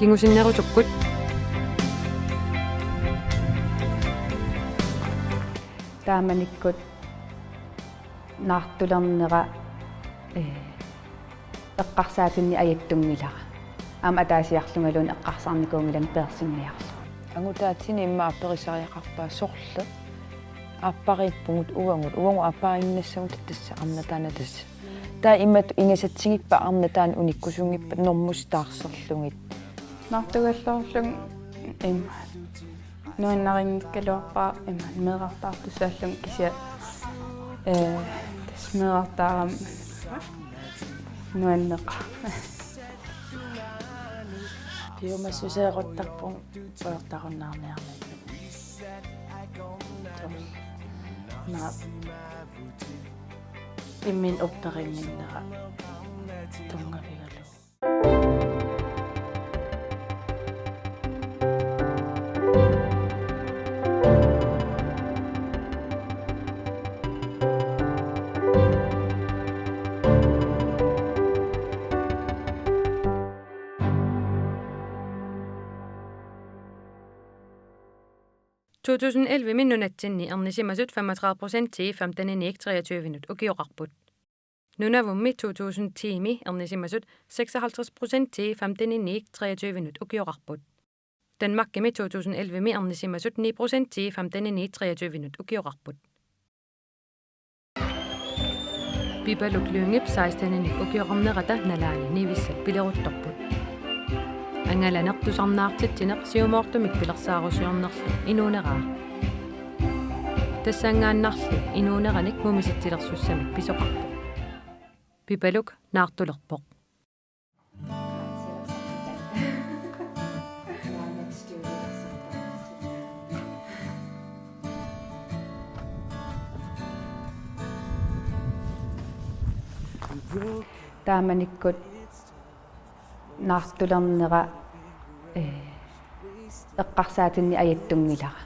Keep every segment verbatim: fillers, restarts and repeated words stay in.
Kingusinnerusukkut. Taamanikkut naartulernera, ee, eqqarsaatinni ajattunngilara. Aamma ataasiarlungaluunniit eqqarsarnikuunngilanga peersinniarlugu. Angutaatini immaqa perisariaqarpaa sorleq. Aappariippugut uagut, uagut aappariinnassagutta tassa arnat taanna tassa. Taava imatut ingasatsigippat arnat taanna unikkusunngippat normusitaarserlugit. Naartugallarlunga immaqa nuannarinngikkaluarpara immaqa meerartaartussaallugu kisianni, ee, tassa meerartaarama nuanneqaaq. Piumassuseeruttarpunga pujortarunnaarniarniarlugu. Naa imminut upperinnginnera tunngavigalugu. To tusind elleve-mi nunatsinni ernisimasut femogtredive procentii femteniniit treogtyvenut ukioqarput. Nunavummi to tusind ti-mi ernisimasut seksoghalvtreds procentii femteniniit treogtyvenut ukioqarput. Danmarkimi to tusind elleve-mi ernisimasut ni procentii femteniniit treogtyvenut ukioqarput. Pipaluk Lyngep seksteninik ukioqarnerata nalaani nivissat pileruttorput. Angalaneq tusarnaartitsineq siumoortumik pilersaarusiornerlu inuuneraa. Tassanngaannarli inuuneranik mumisitsilersussamik pisoqarpoq. Pipaluk naartulerpoq. Taamanikkut naartulernera, ee, eqqarsaatinni ajattunngilara.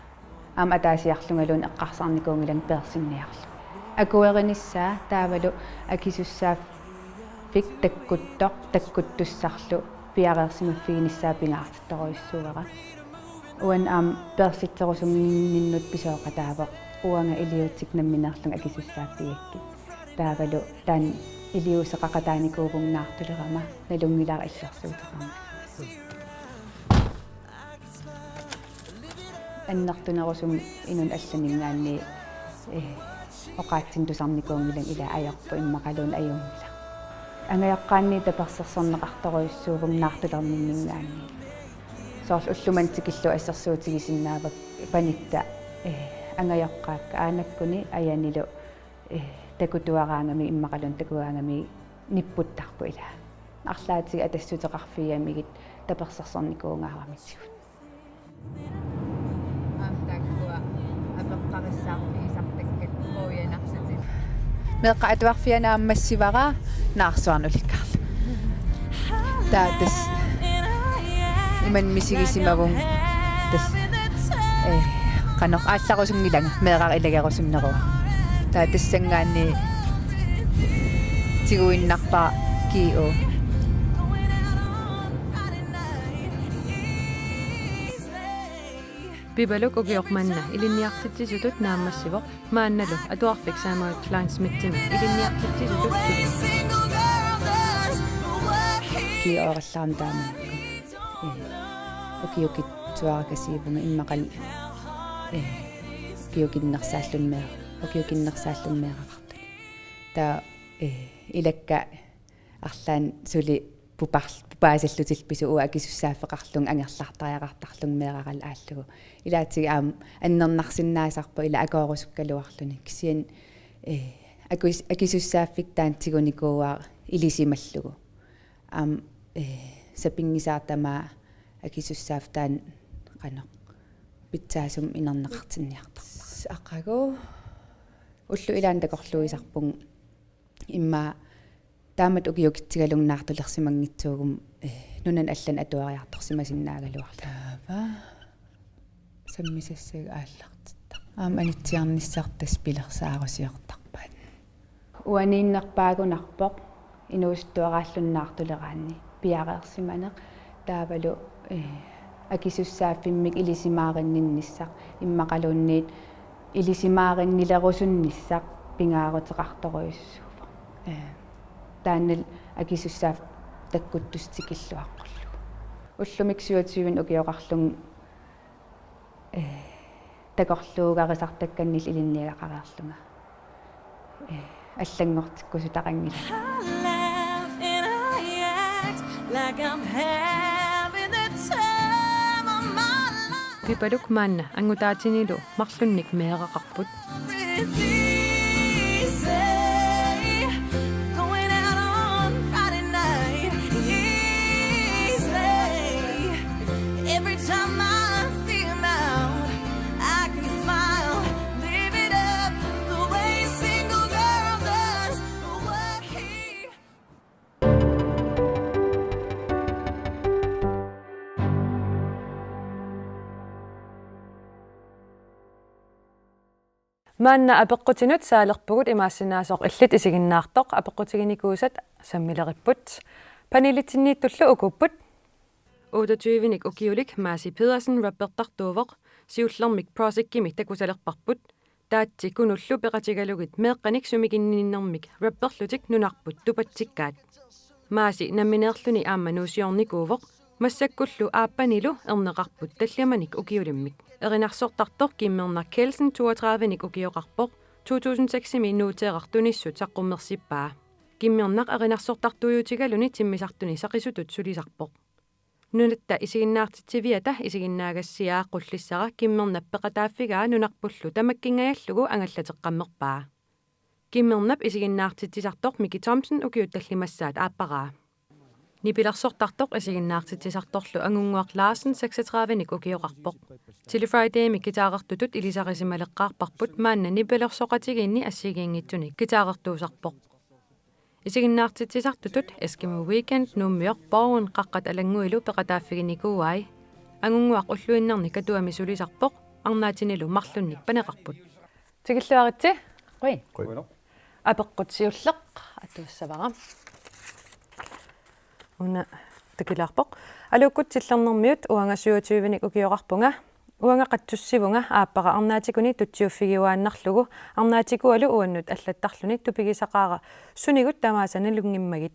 Aamma ataasiarlungaluunniit eqqarsarnikuunngilanga peersinniarlugu. Akuerinissaa taavalu akisussaaffik takkuttoq takkuttussarlu piareersimaffiginissaa pingaartittorujussuuara. Uani aamma peersitserusunnginninnut pisooqataavoq uanga iliuutsit nammineerlunga akisussaaffigakkit. Taavalu taanna iliuuseqaqataanikuuvunga naartulerama nalunngilara illersuuteqarmat. Annertunerusumik inunnik allaninngaanniit, ee, oqaatsinik tusarnikuunngilanga ilaa ajorpoq immaqaluunniit ajunngilaq. Angajoqqaanni tapersersorneqartorujussuuvunga naartulerninninngaanniit. Soorlu ullumimut tikillugu assersuutigisinnaavakka panitta, ee, angajoqqaakka aanakkuni ajanilu, ee, takutuaraangami immaqaluunniit takugaangami nipputtarput ilaa. Arlaatigut atassuteqarfigamigit tapersersornikuugaaramitsigut. Aamma taakkua apeqqarissaarfigisartakkat quujanarlutik. Meeqqat atuarfianni aamma massivara naarsuarnik ulikkaarlunga. Taava tassa imannak misigisimavunga tassa, ee, qanoq aallarusunngilanga meeraq ilagerusunneruara. Taava tassanngaanniit tiguinnarpara G O. Pipaluk ukioq manna ilinniartitsisutut naammassivoq, maannalu atuarfik Samuel Kleinschmidtimik ilinniartitsisutut sulivoq. G O-rallarama taamanikkut, ee, ukiukitsuarakasiivunga immaqalu, ee, ukiukinnersaalluni mee-, ukiukinnersaalluni meeraqartuni. Taava, ee, ilakka arlaanni suli pupar-, pupaasallutillu pisut uanga akisussaaffeqarlunga angerlartariaqartarlunga meerarallu aallugu. Ilaatigut aamma annernarsinnaasarpoq ila akoorusukkaluarluni. Kisianni, ee, akis-, akisussaaffik taanna tigunikuuara ilisimallugu. Aamma, ee, sapinngisaat tamaat akisussaaffik taanna qanoq pitsaasumik inerneqartinniartarpoq. Aqagu ullut ilaanni takorluuisarpunga immaqa taamatut ukiukitsigalunga naartulersimanngitsuuguma, ee, nunani allani atuariartorsimasinnaagaluarlunga. Taava sammisassagut aallartittaq. Aamma anitsiarnissarput tassa pilersaarusiortarpaat. Uaniinnerpaagunarpoq inuusuttuaraalluni naartuleraanni piareersimaneq. Taavalu, eh, akisussaaffimmik ilisimaarinninnissaq immaqaluunniit ilisimaarinnilerusunnissaq pingaaruteqartorujussuuvoq. Eh, taanna akisussaaffimmik takkuttussaq tikilluaqqullugu. Ullumi syvogtyve ukioqarlunga, eh, takorluugarisartakkannillu ilinniagaqareerlunga. Eh, allanngortikkusutaqanngilaq. I laugh and I act like I'm having the time of my life. Pipaluk maanna angutaatinilu marlunnik meeraqarput. It's easy going out on Friday night. Easy. Every time I see him out, I can smile, live it up the way a single girl does. What he Maanna apeqqutinut saalerpugut, imaassinnaasoq illit isiginnaartoq apeqqutiginikuusat sammileripput. Panelitsinniittullu ukuupput. Otteogtyvenik ukiulik Maasi Pedersen rappertartuuvoq, siullermik Projectimi takusalerparput. Taatsi Kunullu peqatigalugit meeqqanik sumiginninnermik rapperlutik nunarput tupatsikkaat. Maasi nammineerluni aamma nuusiornikuuvoq, massakkullu aappanilu erneqarput tallimanik ukiulimmik. Erinarsortartoq Kimmernaq Kelsen toogtredivenik ukioqarpoq, to tusind seksimi Nuuteeraq tunissut saqqummersippaa. Kimmernaq erinarsortartuujutigaluni timmisartuni saqisutut sulisarpoq. Nunatta isiginnaartitsiviata isiginnaagassiaa Qullissara Kimmernap peqataaffigaa nunarpullu tamakkiingajallugu angallateqqammerpaa. Kimmernap isiginnaartitsisartoq Miki Thomsen ukiut tallimassaat aapparaa. Nipilersortartoq isiginnaartitsisartorlu Angunnguaq Larsen seksogtredivenik ukioqarpoq. Chilly Fridaymi guitarertutut ilisarisimaleqqaarparput, maanna nipilersoqatigiinni assigiinngitsuni guitarertuusarpoq. Isiginnaartitsisartutut Eskimo Weekend, Nuummiorpoq, Qaqqat Alannguilu peqataaffiginikuuai. Angunnguaq ulluinnarni Katuami sulisarpoq, arnaatinilu marlunnik paneqarput. Tikilluaritsi. Qujaa. Qujaa. Apeqqut siulleq atussavara. Una takilaarpoq. Aluukkut Tillernermiut, uanga syvogtyvenik ukioqarpunga. Uanga qatsussivunga aappara arnaatikuni tutsiuffigiuaannarlugu, arnaatikualu uannut allattarluni tupigisaqaara sunigut tamaasa nalunngimmagit.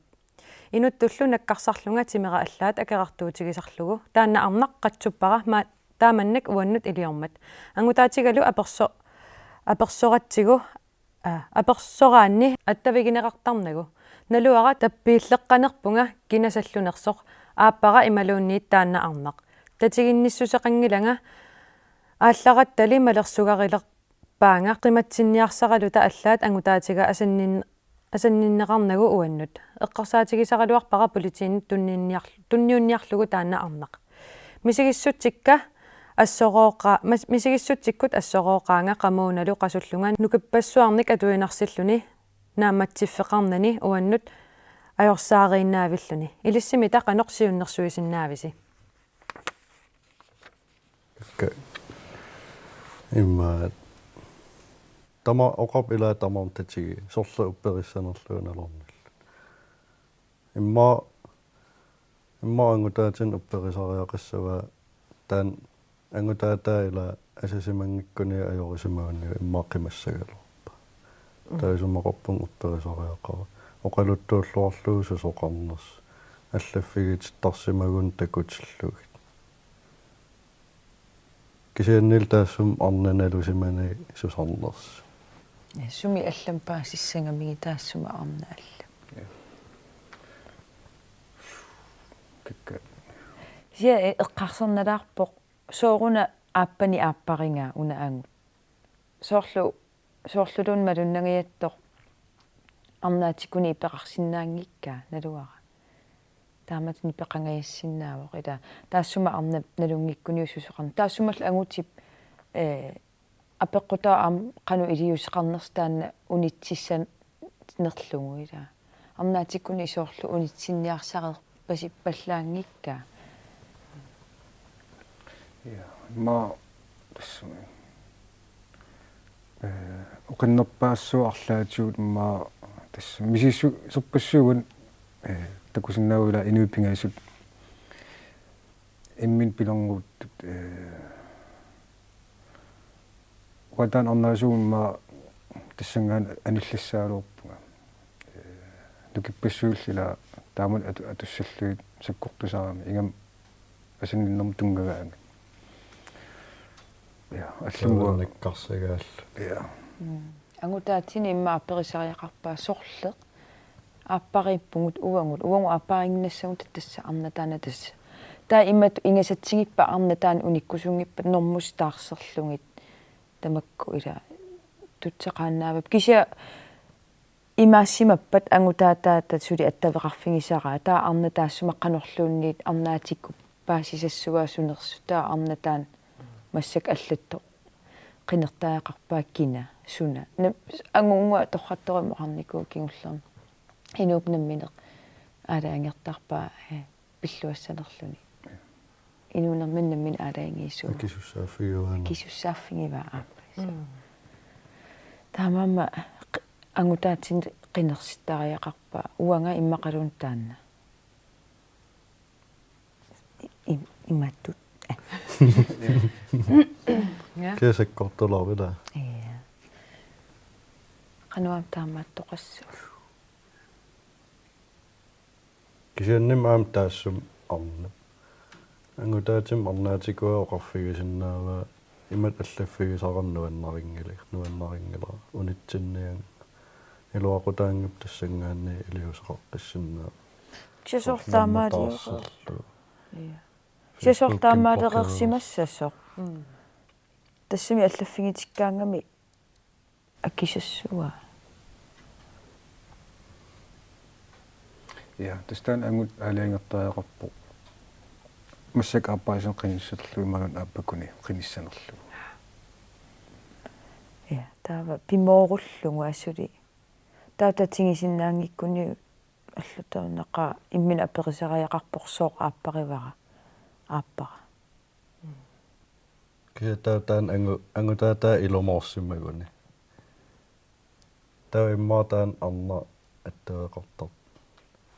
Inuttullu nakkarsarlunga timera allaat akerartuutigisarlugu. Taanna arnaq qatsuppara ma-, taamannak uannut iliormat. Angutaatigalu aperso-, apersoratsigu, aa, apersoraanni attavigineqartarnagu. Naluara tappiilleqqanerpunga kina sallunersoq, aappara imaluunniit taanna arnaq. Tatiginnissuseqanngilanga, aallarattali malersugarilerpaanga, qimatsinniarsaraluta allaat angutaatiga asannin-, asanninneqarnagu uannut. Eqqarsaatigisaraluarpara politiinit tunniunniar-, tunniunniarlugu taanna arnaq. Misigissutsikka assorooqa-, mas-, misigissutsikkut assorooqaanga qamuunalu qasullunga nukippassuarnik atuinersilluni naammatsiffeqarnani uannut ajorsaariinnaavilluni. Ilissimita qanoq siunnersuisinnaavisi? Ka-, immaqa tama-, oqarpoq ilaa tamarmik tatigisagut, sorleq upperissanerlugu nalornillugu. Immaqa, immaqa angutaatinik upperisariaqassavaa, taanna angutaataa ilaa asasimanngikkunik ajorisimaguniuk immaqa qimassagaluarpaa. Mm. Taava isumaqarpunga upperisariaqarpaa. Oqaluttuulluarlugu susoqarnersoq. Allaffigitittarsimagunik takutillugit. Kisiannili taassuma arnaq nalusimanersoq susarnersoq. Sumi allamik paasissagamigit taassuma arnaq alla. Ja. Kikka. Sia, eh, eqqarsarnalaarpoq sooruna aappani aapparigaa una angut. Soorlu, soorluluunniit malunnangajattoq arnaatikuni ipeqarsinnaanngikkaa naluara. Taamatut ipeqangajassinnaavoq ilaa. Taassuma arnap nalunngikkuniuk susoqarneq. Taassumalu angutip, eh, apeqqutaavoq aamma qanoq iliuuseqarnersoq taanna unitsissanerlugu ilaa. Arnaatikuni soorlu unitsinniarsareerpasippallaanngikkaa. Ja, immaqa tassa, eh, oqinnerpaassuit arlaatigut immaqa tassa misigissu-, sorpassuugut, eh, takusinnaavagut ilaa inuit pingasut imminut pilerngaattut, ee, uanga taanna arnaasuummat tassanngaanniit anillassagaluarpunga. Ee, nukippassuillu ilaa taamatut atu-, atussallugit sakkortusarami ingammik asanninnermut tunngagaangat. Ja, allumua. Taannakkaarsagaallu. Ja. Mm. Angutaatini immaqa aperisariaqarpaa sorleq aappariippugut uagut, uagut aappariinnassagutta tassa arnat taanna tassa. Taava imatut ingasatsigippat arnat taanna unikkusunngippat normusut taarserlugit tamakku ilaa tutsaqaannaavappat. Kisianni imaassimappat angutaataata suli attaveqarfigisaraa, taava arnat taassuma qanorluunniit arnaatigut paasisassuaa sunersoq, taava arnat taanna massakkut allattoq qinertariaqarpaa kina, suna. Nam-, angunnguaq torrattorujummik oqarnikuuvoq kingullermik. Inuup nammineq aalajangertarpaa, eh, pilluassanerluni. Inuunermini nammineq aalajangiisuuvoq. Akisussaaffigivaa. Akisussaaffigivaa, aap. Mm. Taamaammat q-, angutaatini qinersittariaqarpaa uanga immaqaluunniit taanna. I-, im-, imatut. Ja. Kisianni sakkortulaarpara. Ja. Qanoq aamma taamaattoqassaaq. Kisiannimi aamma taassuma arnap. Angutaatimi arnaatigut oqarfigisinnaavaa imatut allaffigisara nuannarinngilara, nuannarinngilara. Unitsinniarlugu iluaqutaanngippat tassanngaanniit iliuuseqaqqissinnaavaa. Kisianni soorlu taamaalior-, taarserlugu. Ja. Kisianni soorlu taamaalereersimassasoq. Mm. Tassami allaffigitikkaangami akisussua. Ja, tassa taanna angut aalajangertariaqarpoq. Massakkut aappariinnassaq qinissanerlugu imaluunniit aappakuni qinissanerlugu. Ja, taava pimoorullugu asuli. Taava tatigisinnaanngikkunik allatut naqa imminut aperisariaqarpoq sooq aapparivara. Aappara. Kisianni taava taanna angu-, angutaataa ilumoorsimaguni. Taava immaqa taanna arnaq attaveqartarpoq.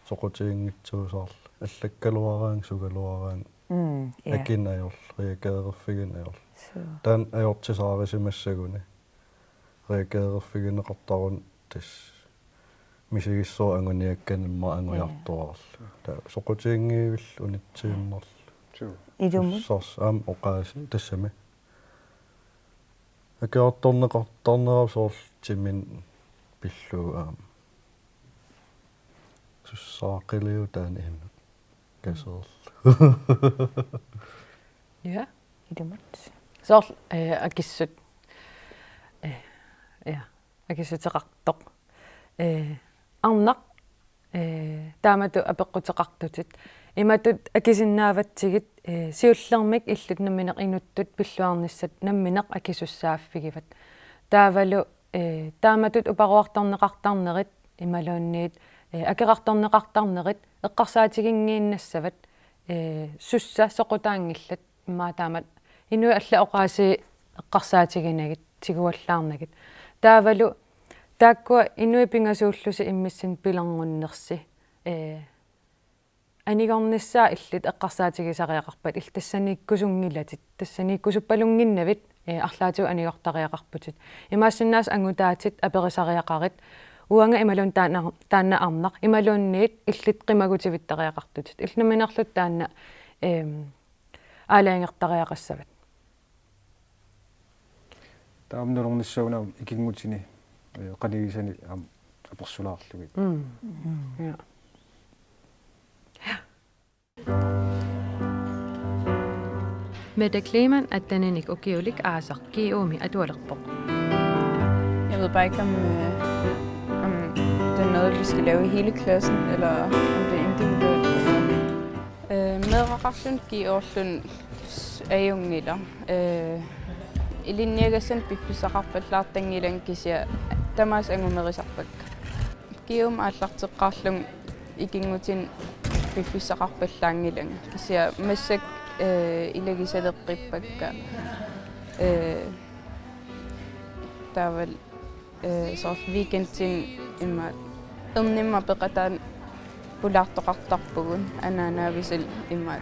Soqutiginngitsuusaarluni. Allakkaluaraangat, sugaluaraangat. Mm, ja. Akineq ajorlugu, reageererfigineq ajorlugu. Suu. Taanna ajortisaarisimassaguni. Reageererfigineqartaruni tassa misigissoq anguniakkani immaqa angujartuaarlugu. Ja. Taava soqutiginngivillugu unitsiinnarlugu. Suu. Ilumut. Sussarsi aamma oqaasii tassami. Akiortorneqartarnera soorlu timinik pillugu aamma. Sussaaqiliu taanna inuit. Kasoorlu. Ja. Ilumut. Soorlu, eh, akissut. Eh, ja. Akissuteqartoq. Eh, arnaq, eh, taamatut apeqquteqartutit. Imatut akisinnaavatsigit, eh, siullermik illit nammineq inuttut pilluarnissat nammineq akisussaaffigivat. Taavalu, eh, taamatut uparuartorneqartarnerit imaluunniit, eh, akeqartorneqartarnerit eqqarsaatiginngiinnassavat, eh, sussat soqutaanngillat. Immaqa taamatut inuit allat oqaasii eqqarsaatiginagit, tiguallaarnagit. Taavalu taakkua inuit pingasuullusi immissinnut pilerngornersi, ee, anigornissaa illit eqqarsaatigisariaqarpat, illit tassaniikkusunngilatit, tassaniikkusuppalunnginnavit, ee, arlaatigut anigortariaqarputit. Imaassinnaavoq angutaatit aperisariaqarit, uanga imaluunniit taanna, taanna arnaq, imaluunniit illit qimagutivittariaqartutit. Illit nammineerlutit taanna, eem, aalajangertariaqassavat. Taava nalornissaanut ikinngutini, eh, qanigisani aamma apersulaarlugit. Mm. Mm. Ja. Mette Kleemann atteninik ukiulik aasaq G O-mi atualerpoq. Jeg ved bare ikke, om, øh, om det er noget, vi skal lave i hele klassen, eller om det er individuelt. Øh, meeraqarluni G O-rluni ajunngilaq. Øh, ilinniagassanik piffissaqarpallaartanngilanga kisianni tamaasa angumerisarpakka. G O-mi aallarteqqaarlunga ikinngutini piffissaqarpallaanngilanga. Kisianni massakkut, øh, ilagisaleqqippakka. Øh, taavalu, øh, soorlu weekendini immaqa ernimmat peqataani pulaartoqartarpugut anaanaavisalu immaqa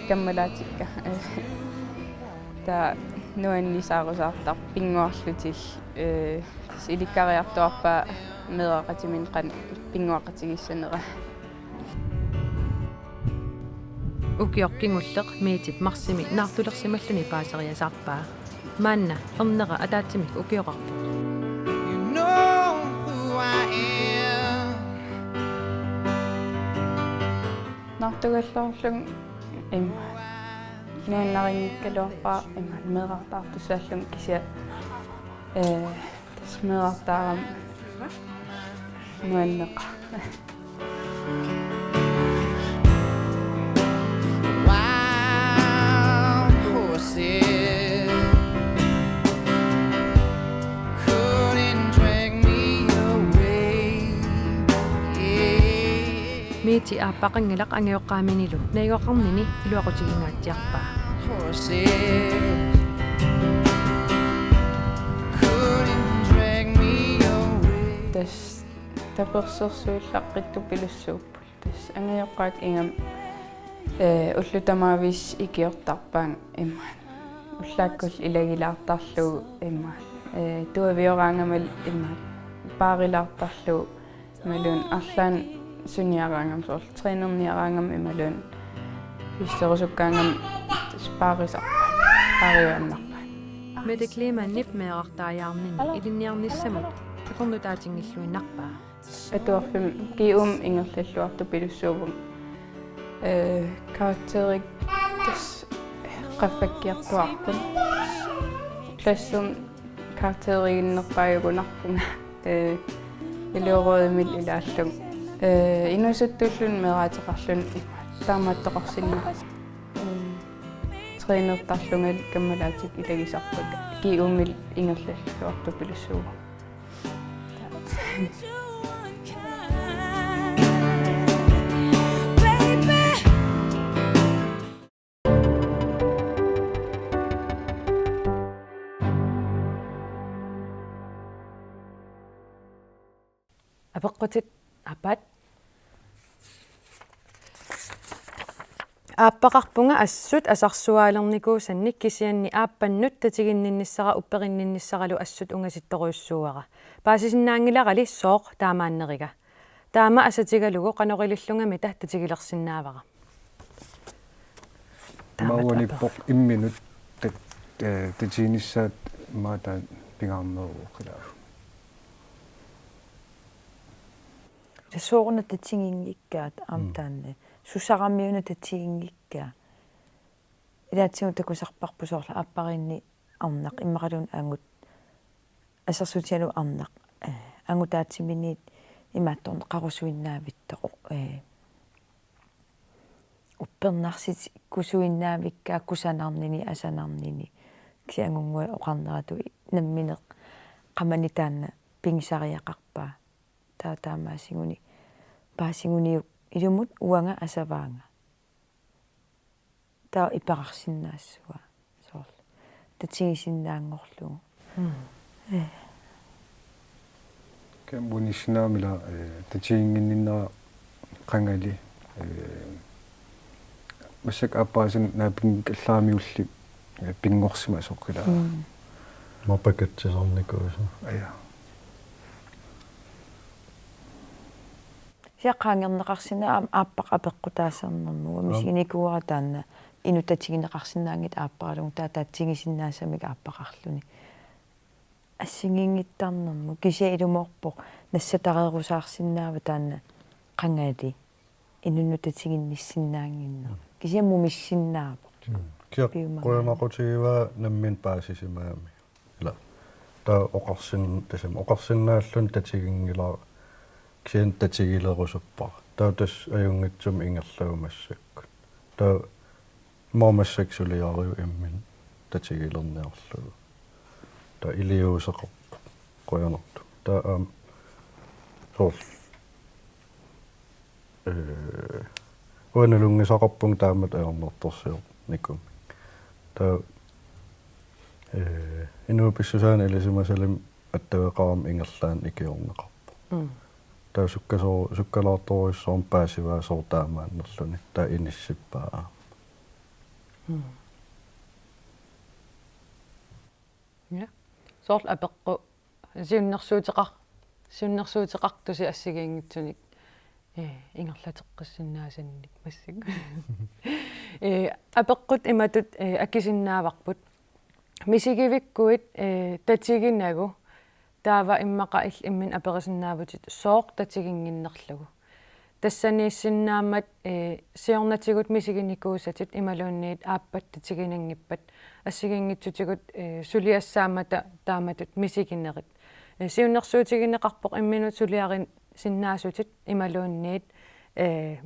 Kammalaatikka. Taava nuannisaarusaartarpoq pinnguarlutik, eh, tassa ilikkariartuaarpaa meeraqatiminnik qanoq pinnguaqatigiissanera. Ukioq kingulleq Meetip marsimi naartulersimalluni paaseriasaarpaa. Maanna ernera ataatsimik ukioqarpoq. You know who I am. Naartugallarlunga immaqa nuannarinngikkaluarpara immaqa meerartaartussaallunga kisianni, eh, tassa meerartaarama nuanneqaaq. Wild horses couldn't drag me away. Yeah. Meeti aappaqanngilaq angajoqqaaminilu najugaqarnini iluaqutigingaatsiarpaa. Horses couldn't drag me away. Tassa tapersersuillaqqittupilussuupput. Tassa angajoqqaat ingammik, eh, ullut tamaavisa ikiortarpaannga immaqa. Ullaakkullu ilagilaartarlugu immaqa. Eh, tuavioraangamalu immaqa. Paarilaartarlugu imaluunniit arlaannik suniaraangama soorlu trænerniaraangama imaluunniit fysioterapeuterusukkaangama tassa paarisarpaat. Paariuaannarpaat. Mette Kleemannip meerartaajaarnini ilinniarnissamut akornutaatinngilluinnarpaa. Atuarfimmi G U-mi ingerlalluartupilussuuvunga. Eh, karakterit tassa qaffakkiartuaarput. Klassermi karakteriiginnerpaajugunarpunga. Eh, elevrådimillu ilaallunga. Eh, inuusuttuulluni meeraateqarluni taamaattoqarsinnaavoq. Eh, trænertarlungalu kammalaatikka ilagisarpakka. G U-milu ingerlalluartupilussuuvunga. Apeqqutit aappaat. Aappaqarpunga assut asarsuaalernikuusannik kisianni aappannut tatiginninnissara upperinninnissaralu assut ungasittorujussuuara. Paasisinnaanngilarali sooq taamaanneriga. Taama asatigalugu qanoq ilillungamita tatigilersinnaavara. Taamatut uaniippoq imminut tat-, eh, tatiginissaat maani pingaarneruvoq ilaa. Sooruna tatiginngikkaat aamma Mm. taanna. Susaramiuna tatiginngikkaat. Ilaatigut takusarparput soorlu aappariinni arnaq immaqaluunniit angut assersuutigalugu arnaq, eh, angutaatsiminiit imaattorneqarusuinnaavittoq, eh, uppernarsitikkusuinnaavikkaat kusanarnini asanarnini kisianni angunnguaq oqarneratut nammineq qamani taanna pigisariaqarpaa. Taava taamaasigunik paasiguniuk ilumut uanga asavaanga. Taava iperarsinnaassavaa soorlu. Tatigisinnaanngorlugu. Mm. Eh. Kammunissinnaamila, eh, tatiginnginninnera qangali, eh, massakkut aappariinni naapinngikkallaramiulli, eh, pinngorsimasoq ilaa. Mm. Mapakatsisarnikuusoq. Ja. Kisianni qaangerneqarsinnaavoq aamma aappaq apeqqutaasarnermut. Aap. Misiginikuuara taanna inuk tatigineqarsinnaanngitsoq aapparalugu taava tatigisinnaassamik aappaqarluni. Assigiinngittarnermut kisianni ilumoorpoq nassatareerusaarsinnaavoq taanna qangali inunnut tatiginnissinnaannginneq. Mm. Kisianni mumissinnaavoq. Mm. Kisianni piumaga. Qujanaqutigivaat nammineq paasisimagamiuk. Ilaa. Taava oqarsin-, tassami oqarsinnaalluni tatiginngilara kisianni tatigilerusuppara. Taava tassa ajunngitsumik ingerlavoq massakkut. Taava immaqa massakkut suliarivoq imminut tatigilerniarlugu. Taava iliuuseqarpoq. Qujanartumik. Taava aamma soorlu. Eh, uanga nalunngisaqarpunga taamatut ajornartorsiornikuummat. Taava, eh, inuup pissusaani ilisimasalimi attaveqarama ingerlaannaq ikiorneqarpoq. Mm. Taava sukkasoo-, sukkalaartorujussuarmik paasivaa soorlu taamaannerluni. Taava inissippaa aamma. Mm. Ja. Soorlu apeqqut siunnersuuteqar-, siunnersuuteqartusi assigiinngitsunik, eh, ingerlateqqissinnaasannik massakkut. Eh, apeqqut imatut, eh, akisinnaavarput. Misigivikkuit, eh, tatiginagu taava immaqa il-, imminut aperisinnaavutit sooq tatiginnginnerlugu. Tassaniissinnaammat, eh, siornatigut misiginikuusatit imaluunniit aappat tatiginanngippat assigiinngitsutigut, eh, suliassaammata taamatut misiginerit. Eh, siunnersuutigineqarpoq imminut suliarisinnaasutit imaluunniit, eh,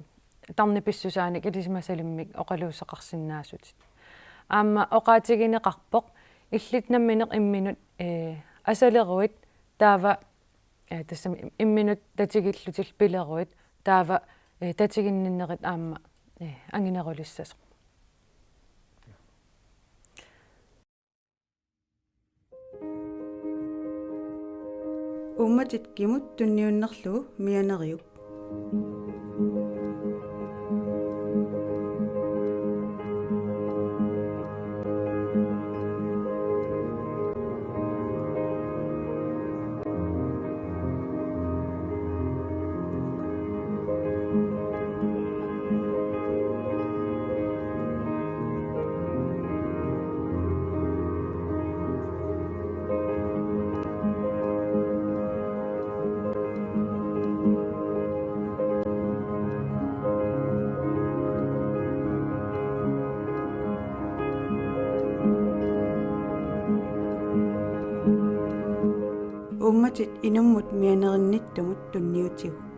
tarnip pissusaanik ilisimasalimmik oqaluuseqarsinnaasutit. Aamma oqaatigineqarpoq illit nammineq imminut, eh, asaleruit taava, eh, tassami imminut tatigillutillu pileruit taava, eh, tatiginninnerit aamma, eh, anginerulissasoq. Uummatit kimut tunniunnerlugu mianeriuk. Uummatit inummut mianerinnittumut tunniutigut.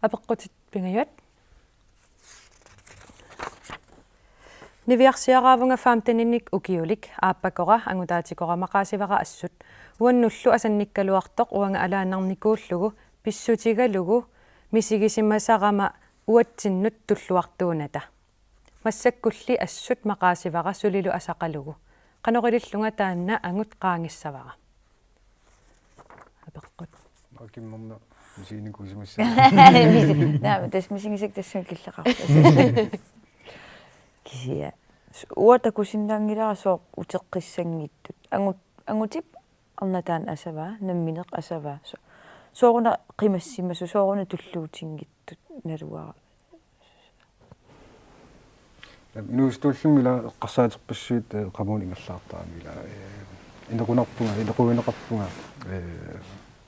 Apeqqutit pingajuat. Niviarsiaraavunga femteninik ukiulik, aappakora angutaatikora maqaasivara assut. Uannullu asannikkaluartoq uanga alaannarnikuullugu pissutigalugu misigisimasarama uatsinnut tulluartuunata. Massakkulli assut maqaasivara sulilu asaqalugu. Qanoq ilillunga taanna angut qaangissavara? Apeqqut. Maakimmerna misiginikuusimassaaq. Misi-, naamik, tassa misigisakka tassunga killeqarpoq. Kisianni. S-, uanga takusinnaanngilara sooq uteqqissanngitsut. Angut-, angutip arnat taanna asavaa, nammineq asavaa. So-, sooruna qimassimasoq, sooruna tulluutinngitsut naluara. Inuusuttuullumi ila eqqarsaaterpassuit, eh, qamuuna ingerlaartarami ila, eh, inequnarpunga, inequgineqarpunga, eh,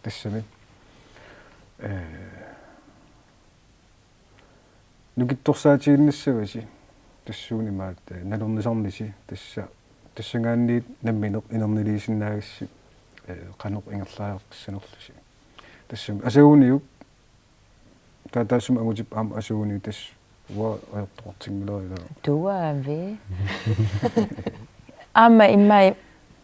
tassami. Eh, nukittorsaatiginnassavasi tassuuna imaattoq, eh, nalornisarnisi tassa, tassanngaanniit nammineq inerniliisinnaagassi, eh, qanoq ingerlariaqqissanerlusi. Tassami asaguniuk Taa-, taassuma angutip aamma asaguniuk tassa uanga ajortoqartinngilara ila. Tuavi. Aamma immaqa i-,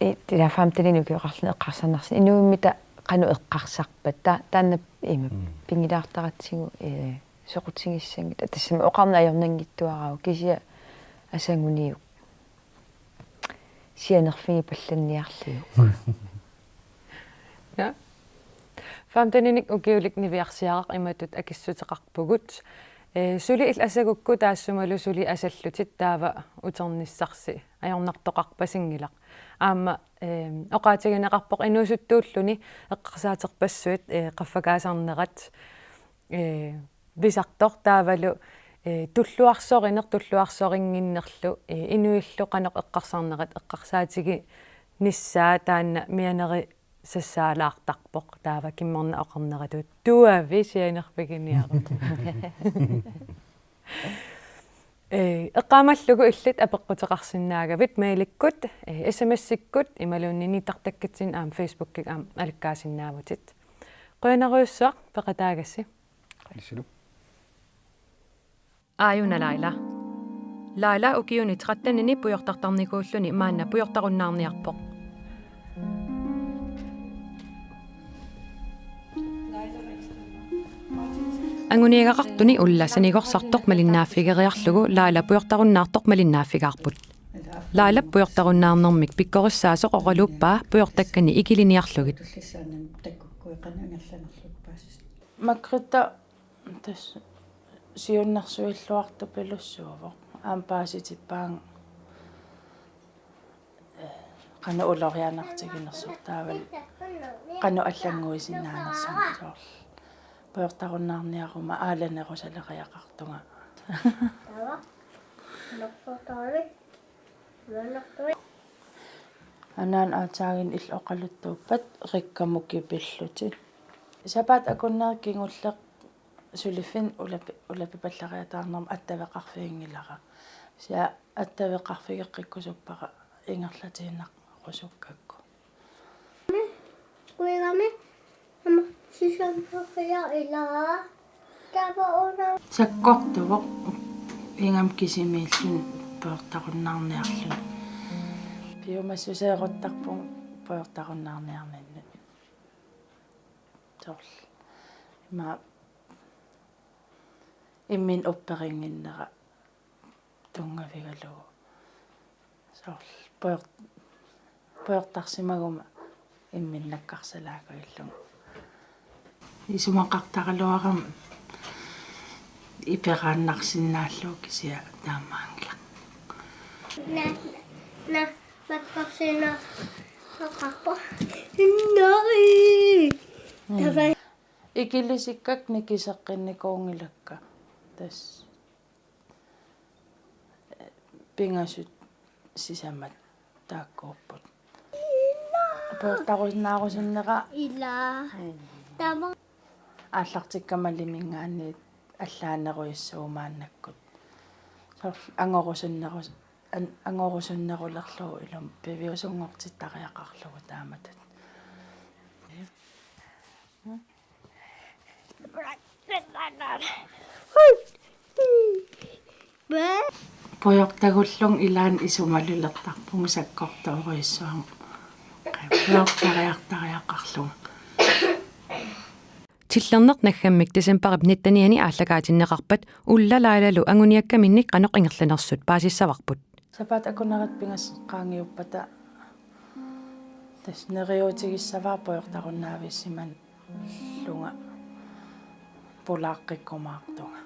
i-, ila femteninik ukioqarluni eqqarsarnarsinnaavoq inuummita qanoq eqqarsarpat. Ta-, taanna ima Mm. pinngilaartaratsigu, eh, soqutigissanngilat. Tassami oqarneq ajornanngitsuararsuuvoq kisianni asaguniuk. Sianerfigipallanniarlugu. Ja. Femteninik ukiulik niviarsiaraq imatut akissuteqarpugut. Eh, suli illit asagukku taassumalu suli asallutit taava uternissarsi ajornartoqarpasinngilaq. Aamma, eh, oqaatigineqarpoq inuusuttuulluni eqqarsaaterpassuit, eh, qaffakaasarnerat, eh, pisartoq taavalu, eh, tulluarsorineq tulluarsorinnginnerlu, eh, inuillu qanoq eqqarsarnerat eqqarsaatiginissaa taanna mianerisassaalaartarpoq taava kimmerna oqarneratut tuavi sianerfiginiaruk. Eh, eqqaamallugu illit apeqquteqarsinnaagavit mailikkut, eh, S M S-ikkut imaluunniit nittartakkatsinni aamma Facebookikkut aamma alikkaasinnaavutit. Qujanarujussuaq peqataagassi. Ilissilu. Aajuna Laila. Laila ukiuni trettenini pujortartarnikuulluni maanna pujortarunnaarniarpoq. Anguniagaqartuni Ulla sanigorsartoq malinnaaffigeriarlugu Laila pujortarunnaartoq malinnaaffigaarput. Laila pujortarunnaarnermik pikkorissaasoq oqaluuppaa pujortakkani ikiliniarlugit. Margrethe tassa siunnersuilluartupilussuuvoq. Aamma paasitippaanga qanoq ulorianartiginersoq taavalu qanoq allannguisinnaanersoq soorlu. Pujortarunnaarniaruma aalanerusaleriaqartunga. Anaana aatsaannguaq illit oqaluttuuppat Rikkamut kipillutit. Sapaatip akunneri kingulleq suliffinni ulapi-, ulapipallariataarnermut attaveqarfiginngilara. Kisianni attaveqarfigeqqikkusuppara ingerlatiinnarusukkakku. Kuigami, ama sisamporia ila. Tava una. Sakkortuvoq ingammik kisimiilluni pujortarunnaarniarluni. Piumassuseeruttarpunga pujortarunnaarniarninni. Soorlu. Ima imminut upperinnginnera tunngavigalugu. Soorlu pujor-, pujortarsimaguma imminut nakkarsalaakujullunga. Isumaqartaraluarama iperaannarsinnaallugu kisianni taamaanngilaq. Na, na, makkarsinnaasoqarpoq. Innari. Mm. Tava. Ikilisikkakka nikiseqqinnikuunngilakka. Tassa. Pingasut sisamat taakkuupput. Pujortarusinnaarusunnera. Ila. Tama. Aallartikkama maliminngaanniit allaanerujussuuvoq maannakkut. Soorlu angorusunnerus-, an-, angorusunnerulerlugu ilumut piviusunngortittariaqarlugu taamatut. Pujortagullugu ilaanni isumalulertarpunga sakkortoorujussuarmik. Pujortariartariaqarlunga. Tillerneq naggammik decembarip nittenianni aallakaatinneqarpat Ulla Lailalu anguniakkaminnik qanoq ingerlanersut paasissavarput. Sapaatip akunneri pingasut qaangiuppata tassa neriuutigissavara pujortarunnaavissimallunga pulaaqqikkumaartunga.